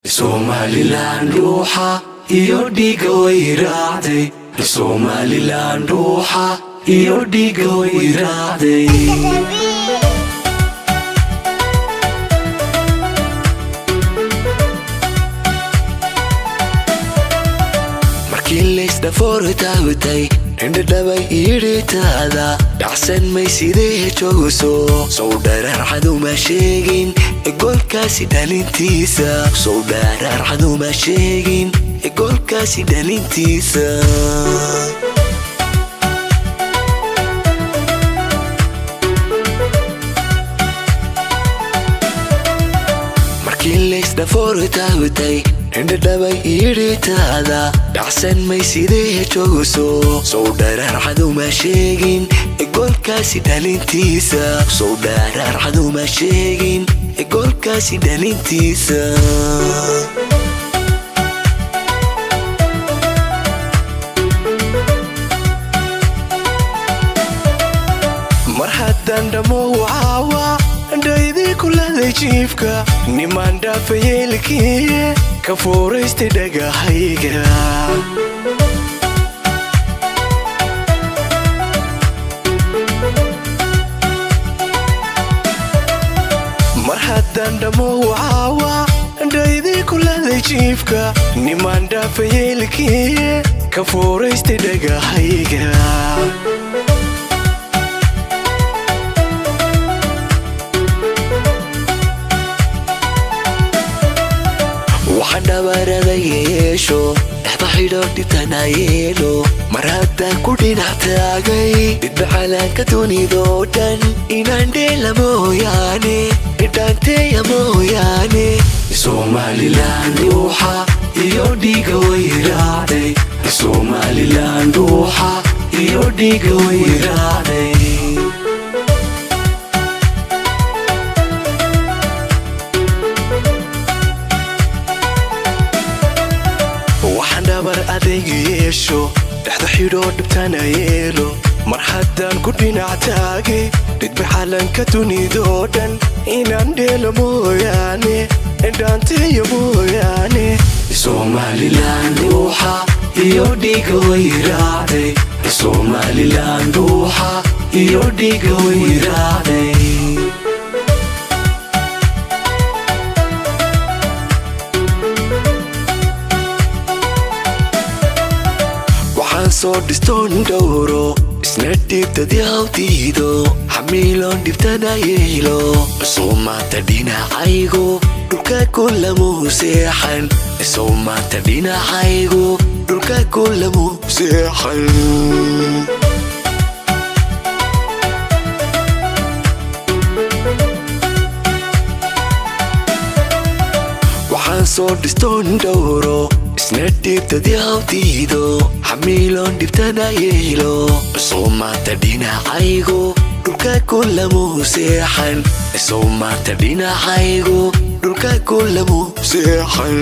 Somaliland ruuxa iyo dhiiga way raacday. Somaliland ruuxa iyo dhiiga way raacday. Markii laysdhafoortaawtay, indhadhabay idhitaada dhacsan may sidee joogso. Sow dharaar caduma sheegin goolkaasi dhalintiisa? Sow dharaar caduma sheegin goolkaasi dhalintiisa? Markii laysdhafoortaawtay, indhadhabay idhitaada dhacsan may sidee joogso. Sow dharaar caduma sheegin goolkaasi dhalintiisa? Sow dharaar caduma sheegin goolkaasi dhalintiisa? Mar haddaan dhammow caawa dhaydii kuladay jiifka, nimaan dhaafayeelkiye ka fuuraystay dhagahayga. Mar haddaan dhammow caawa dhaydii kuladay jiifka, nimaan dhaafayeelkiye ka fuuraystay dhagahayga. Waxaan dhabaaraday yeesho, dhexda xidho, dhibtana yeelo. Mar haddaan ku dhinac taagay dhidba calaanka dunidoo dhan, inaan dheela mooyaane, idhaanteeya mooyaane. Somaliland ruuxa iyo dhiiga way raacday. Somaliland ruuxa iyo dhiiga way raacday. Waxaan dhabar adayg yeesho, dhexda xidhoo, dhibtana yeelo. Mar haddaan ku dhinac taagay dhidba calanka dunidoo dhan, inaan dheelo mooyaane, dhaanteeyo mooyaane. Somaliland ruuxa iyo dhiiga way raacday. Somaliland ruuxa iyo dhiiga way raacday. Waxaan soo dhistoon dhowro, isna dhiibtadyaawdiido, xamiiloon dhibtana yeelo. Soo maanta dhinacaygu dhulka kulamuu seexan. Soo maanta dhinacaygu dhulka kulamuu seexan. Waxaan soo dhistoon dhowro, isna dhiibtadyaawdiido, xamiiloon dhibtana yeelo. Soo maanta dhinacaygu dhulka kulamuu seexan. Soo maanta dhinacaygu dhulka kulamuu seexan.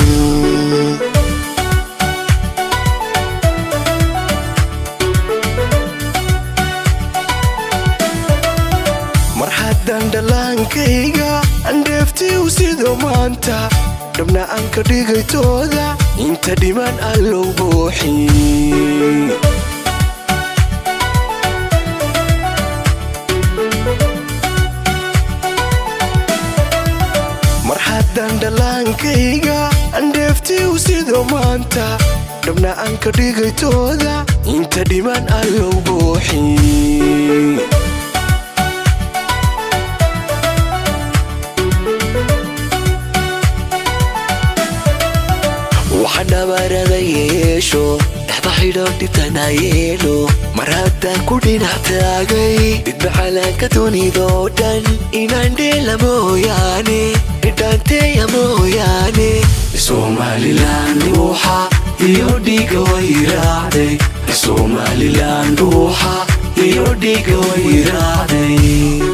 Mar haddaan dhallaankayga andheeftii u sido maanta, dhabna aan ka dhigaytooda, inta dhiman allow buuxi. Mar haddaan dhallaankayga andheeftii u sido maanta, dhabna aan ka dhigaytooda, inta dhiman allow buuxi. Waxaan dhabaaraday yeesho, dhexda xidho, dhibtana yeelo. Mar haddaan ku dhinac taagay dhidba calanka dunidoo dhan, inaan dheela mooyaane, idhaanteeya mooyaane. Somaliland ruuxa iyo dhiiga way raacday. Somaliland ruuxa iyo dhiiga way raacday.